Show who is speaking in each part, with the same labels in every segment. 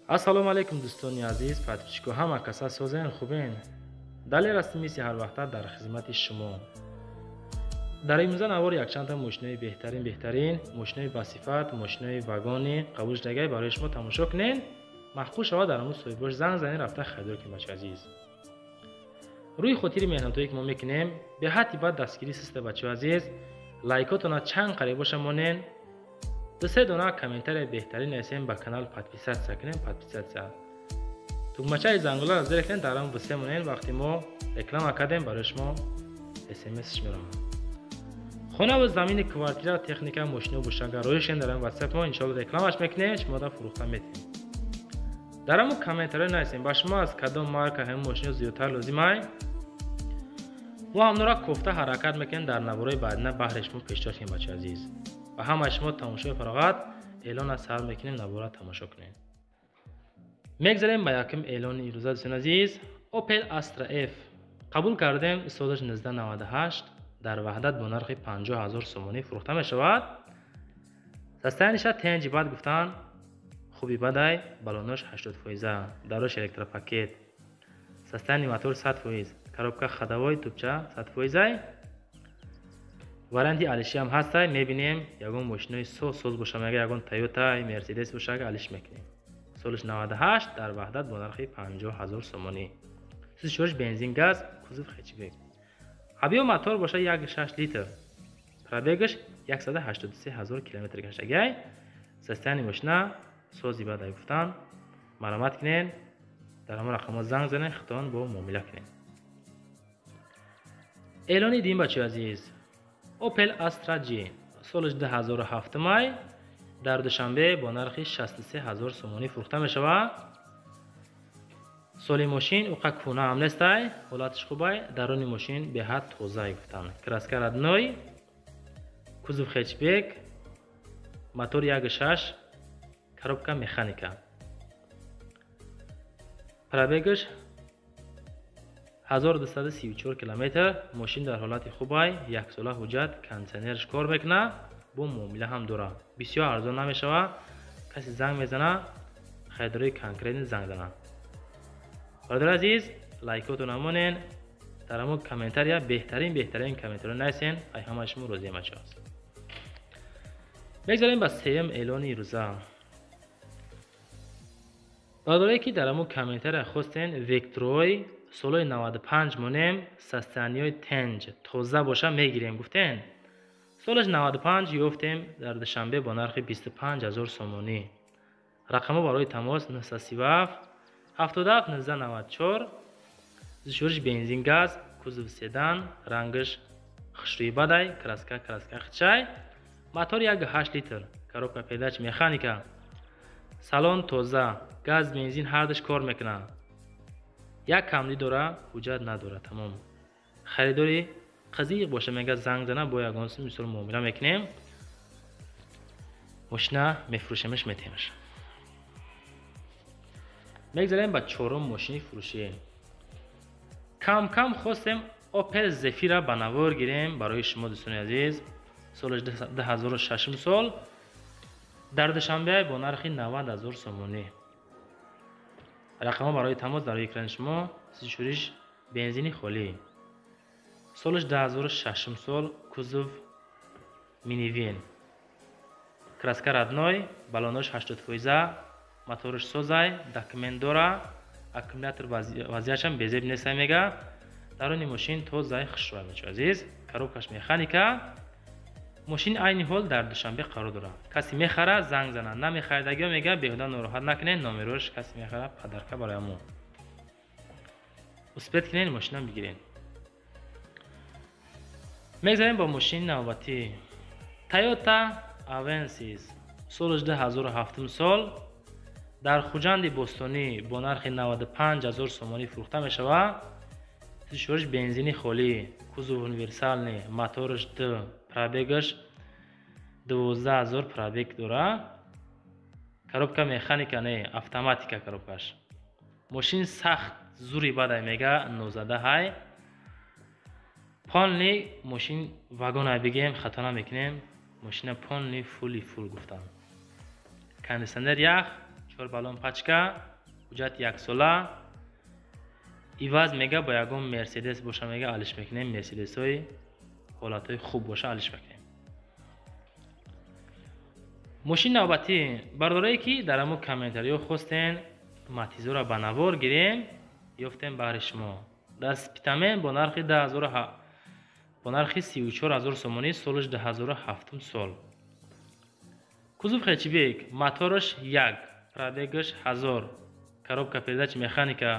Speaker 1: Ассалому алайкум, дӯстони азиз, подписчико, ҳама каса созен, хубен? Далер ҳастем, мисли ҳарвақта дар хизмати шумо. Дар имрӯза навор якчандта мошинои беҳтарин, беҳтарин мошинои басифат, мошинои вагони қабул шудагай барои шумо тамошо кунен. Маъқул шавад, дар ҳамун соҳибош занг занед, рафта харидор кунед. Бачаи азиз, рӯи хотири меҳнатҳое ки мо мекунем, беҳадди баъд дастгирӣ систа. Бачаи азиз, лайкотона чанд қариб боша монен, ду-се дона комментария беҳтарин нависем, ба канал подписаться кунем, подписаться тугмачаи зангуларо зер кунем, дар ҳамон все монен. Вақте мо реклама кардем, барои шумо смсш меравад. Хонаву замини, квартира, техника, мошино бошага роишен дар ҳамин ватсап мо, иншоалло, рекламаш мекунем, шумо фурӯхта метиҳем. Дар ҳамон комментариё нависем, ба шумо аз кадом марка ҳамин мошино зиёдтар лозимай. Мо ҳамнора кофта ҳаракат мекунем, дар наворои баъдина баҳри шумо пешниҳод кунем. Бачаи азиз, ба ҳамаи шумо тамошои фароғат. Эълон аз сар мекунем, навора тамошо кунем. Мегзарем ба якум эълони ирӯза. Дӯстони азиз, Opel Astra F қабул кардем, солаш 1998, дар Ваҳдат бо нархи 50 ҳазор сомонӣ фурӯхта мешавад. Состояниеша тенҷи бад гуфтан, хуби бадай, балонош 80 фоиза, дарош электропакет, состояние мотор 100 фоиз, коробка ходовой тубча 100 фоизай. Варианти алишиам ҳастай, мебинем. Ягон мошинои соз соз боша, мега, ягон Тойота, Мерседес боша, алиш мекунем. Солиш 98, дар Ваҳдат бо нархи 50 ҳазор сомонӣ. Сӯзишвориш бензин, газ, кузов хэтчбек, объём мотор боша 1,6 литр, пробегаш 183 ҳазор километр гаштагай. Состояние мошина сози бадай гуфтан. Маромат кунен, дар ҳамон рақамҳо занг занен, худтон бо муомила кунен. Эълони дин, бачаи азиз, Opel Astra G, солаш 2007 май, дар Душанбе бо нархи 63 ҳазор сомонӣ фурӯхта мешавад. Соли мошин уқа кӯна ҳам нестай, ҳолаташ хубай, даруни мошин беҳад тозай гуфтанд, краска родной, кузов хэтчбек, мотор 1,6, коробка механика, пробегаш 1234 километр. Мошин дар ҳолати хубай, яксола ҳуҷҷат, кондитсионерш кор мекунад, бо муомила ҳам дорад. Бисёр арзон намешавад. Касе занг мезана, харидорои конкретный занг занад. Бародари азиз, лайкотон намонен, дар ҳамон комментария беҳтарин, беҳтарин комментариё нависен. Ай ҳамаи шумо розиам, бачаҳо. Мегзарем ба сеюм эълони рӯза. Бародарое ки дар ҳамон комментария хостен Вектрой солҳои 95 монем, состояниеҳои тенҷ тоза боша, мегирем гуфтен. Солаш 95, ёфтем дар Душанбе бо нархи 25 ҳазор сомонӣ. Рақамҳо барои тамос 937 77 1994. Сӯзишвориш бензин, газ, кузов седан, рангаш хушрӯи бадай, краска, краска хичай, мотор 1,8 литр, коробка передач механика, салон тоза, газ, бензин ҳардаш кор мекунад. Як камдӣ дора, ҳуҷҷат надорад, тамом. Харидори қазиқ боша, мега, занг зана, бо ягон сум мисол муомила мекунем, мошина мефурӯшемаш, метемаш. Мегзарем ба чорум мошини фурӯшӣ. Кам кам хостем Opel Zafira ба навор гирем барои шумо, дӯстони азиз. Соли 2006 сол, дар Душанбе бо нархи 90 ҳазор сомонӣ. Рақамҳо барои тамос дар экрани шумо. Сӯзишвориш бензини холӣ, солаш 2006 сол, кузов минивэн, краска родной, балонош 80 фоиза, мотораш созай, документ дора, аккумулятор вазъиятшам безеб нестай. Мега, даруни мошин тозай, хушрӯй. Бачо азиз, коробкаш механика. Мошин айни ҳол дар Душанбе қарор дорад. Касе мехара, занг зана, намехаридагиё, мега, беҳуда нороҳат накунед. Номерош касе мехара, подарка барои мо. Успеть кунед, мошинам бигиред. Мегзарем ба мошини навбатӣ. Тойота Avensis, соли 2007 сол, дар Хуҷанди бостонӣ бо нархи 95 ҳазор сомонӣ фурӯхта мешавад. Сӯзишвориш бензини холӣ, кузов универсальный, мотораш д, пробегаш 12 ҳазор пробег дорад, коробка механика не, автоматика коробкаш. Мошин сахт зури бадай, мега, нозада ҳай, полный мошин вагона бигем, хато намекунем. Мошина полный, фули фул гуфтам, кондитсионер ях. 4 баллон пачка, ҳуҷҷат яксола. Иваз мега бо ягон Мерседес боша, мега алиш мекунем, Мерседесҳои ҳолатҳои хуб боша алиш мекунем. Мошини навбатӣ, бародарое ки дар ҳамон комментариҳо хостен Матизоро ба навор гирем, ёфтем баҳри шумо. Дар Спитамен бо нархи бо нархи 34 000 сомонӣ, солаш 2007 сол. Кузов хэтчбек, мотораш як, пробегаш 1000, коробка передач механика.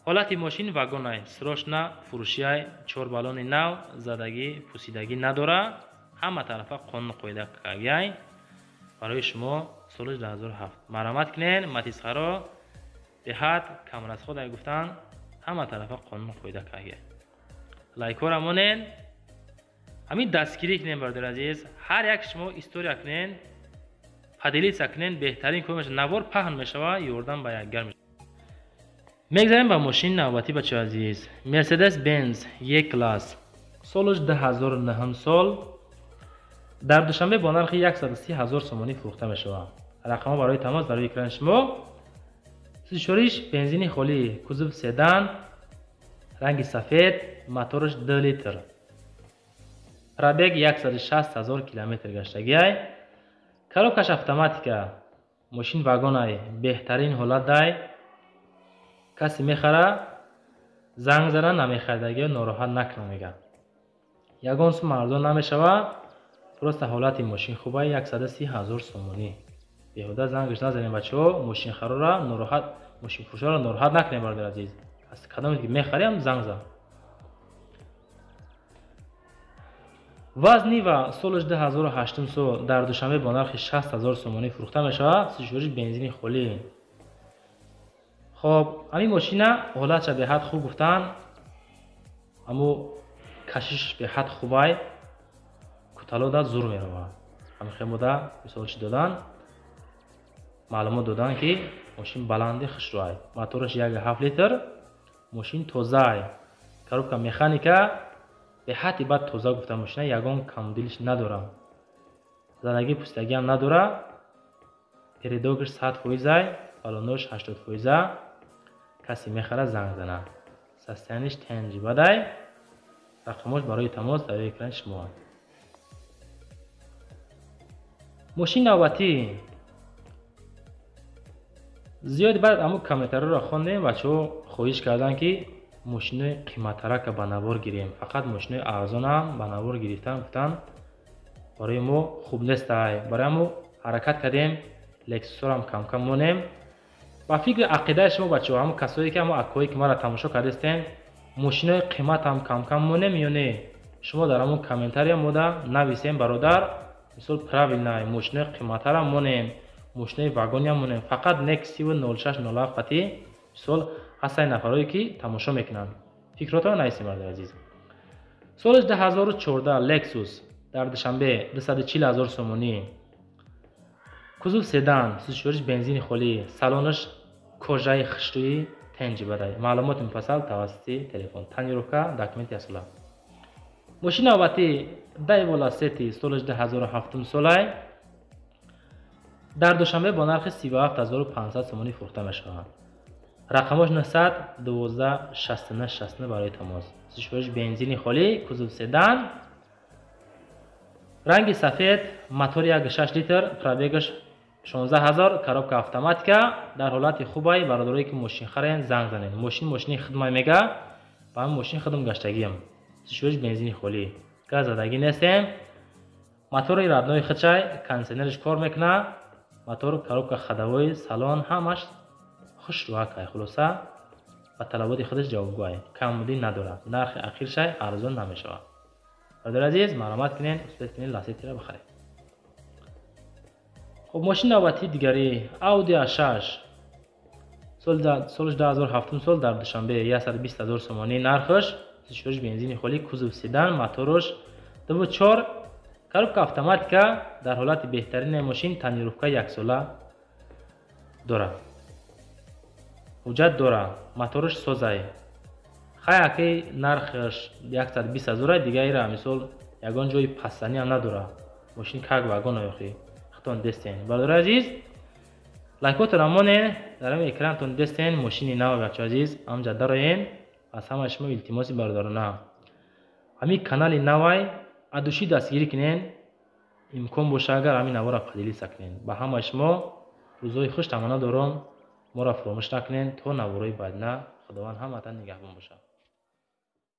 Speaker 1: Ҳолати мошин вагонай, срочно фурӯшиай, чор баллони нав, задагӣ, пусидагӣ надора, ҳама тарафа қонуну қоида кагиай. Барои шумо соли 2007. Марҳамат кунен, Матизхаро беҳад камрасход ай гуфтан, ҳама тарафа қонуну қоида кагиай. Лайкҳоро монен, ҳамин дастгирӣ кунен, бародари азиз, ҳар як шумо история кунен, поделиться кунен, беҳтарин кор мешавад, навор паҳн мешавад, ёрдам ба якдигар мешавад. Мегзарем ба мошини навбатӣ, бачаҳои азиз. Мерседес Бенз Е класс, солаш 2009 сол, дар Душанбе бо нархи 130 ҳазор сомонӣ фурӯхта мешавад. Рақамҳо барои тамос дар рӯи экрани шумо. Сӯзишвориш бензини холӣ, кузов седан, ранги сафед, мотораш 2 литр, пробег 160 ҳазор километр гаштагиай, коробкаш автоматика, мошин вагонай, беҳтарин ҳолатдай. Касе мехара, занг зана, намехаридагиё нороҳат накунам, мега. Ягон сум арзон намешава, просто ҳолати мошин хубай, 130 ҳазор сомонӣ. Беҳуда зангаш назанем, бачаҳо, мошинхарора нороҳат, мошинфурӯшаро нороҳат накунем, бародари азиз. Аз кадоме ки мехарем, занг зан. ВАЗ Нива, солаш 2008 сол, дар Душанбе бо нархи 60 ҳазор сомонӣ фурӯхта мешавад, сӯзишвориш бензини холӣ. Хоб, ҳамин мошина ҳолатша беҳад хуб гуфтан, аммо кашишаш беҳад хубай, куталода зур меравад. Ҳамин хемода мисол чӣ додан, маълумот додан, ки мошин баланди хушрӯай, мотораш 1,7 литр, мошин тозаай, коробка механика, беҳадди бад тоза гуфта мошина, ягон камдилиш надора, задагӣ пустагиам надора, передокаш 100 фоизай, балонош 80 фоиза. Касе мехара, занг зана. Состояниеш тенҷи бадай. Рақамош барои тамос дар экрани шумо. Мошини навбатӣ, зиёди баъд аммо комментариҳоро хондем, бачаҳо хоҳиш карданд, ки мошинои қиматтарака ба навор гирем, фақат мошинои арзонам ба навор гирифтан гуфтан барои мо хуб нестай. Барои ҳамо ҳаракат кардем, Лексусорам камкам монем. Ба фикри ақидаи шумо, бачаҳо, ҳамо касое ки, ҳамо акҳое ки маро тамошо кардастен, мошинои қиматам камкам монем ё не? Шумо дар ҳамон комментария мода нависем, бародар, мисол, правильно, мошинои қиматтарам монем, мошинои вагониам монем, фақат Нексиву 06 07 қатӣ. Мисол, ҳастанд нафарое ки тамошо мекунанд, фикротро нависем, бародари азиз. Соли 2014, Лексус, дар Душанбе 240 ҳазор сомонӣ, кузов седан, сӯзишвориш бензини холӣ, салонаш кожаи хушрӯи, тенҷи бадай. Маълумоти муфассал тавассути телефон, тонировка, документи асола. Мошини навбатӣ Дэву Ласети, соли 2007 солай, дар Душанбе бо нархи 37 500 сомонӣ фурӯхта мешавад. Рақамош 912 69 69 барои тамос. Сӯзишвориш бензини холӣ, кузов седан, ранги сафед, мотори 1,6 литр, пробегаш 16 ҳазор, коробка автоматика, дар ҳолати хубай. Бародарое ки мошинхарен, занг занед. Мошин мошини хидмай, мега, ба ҳамин мошин хидм гаштагиам. Сӯзишвориш бензини холӣ, газ задагӣ нестем, мотори родной хичай, кондиционериш кор мекунад, мотор, коробка ходовой, салон ҳамаш хушрӯакай. Хулоса, ба талаботи худаш ҷавобгӯай, камбудӣ надорад. Нархи ахиршай арзон намешавад. Бародари азиз, марҳамат кунед, успеть кунед, Ласетиро бихаред. Хуб, мошини навбатии дигарӣ Ауди А6, солаш 2007 сол, дар Душанбе 120 ҳазор сомонӣ нархаш, сӯзишвориш бензини холӣ, кузов седан, мотораш 2,4, коробка автоматика, дар ҳолати беҳтарини мошин, тонировка яксола дорад, ҳуҷҷат дорад, мотораш созай. Хай, аки нархаш 120 ҳазора, дигаира мисол ягон ҷои пастаниам надорад. Мошин как вагон, охи хитон дестен, бародари азиз. Лайкотро монен, дар ҳамин экранатон дестен мошини нав, бачаҳо азиз, ҳамҷа дароен. Аз ҳамаи шумо илтимоси бародарона, ҳамин канали навай адушӣ дастгирӣ кунен, имкон боша агар ҳамин навора поделиться кунен. Ба ҳамаи шумо рӯзҳои хуш таманно дорам, моро фуромӯш накунен. То навораи баъдина, Худованд ҳаматан нигаҳбон бошад.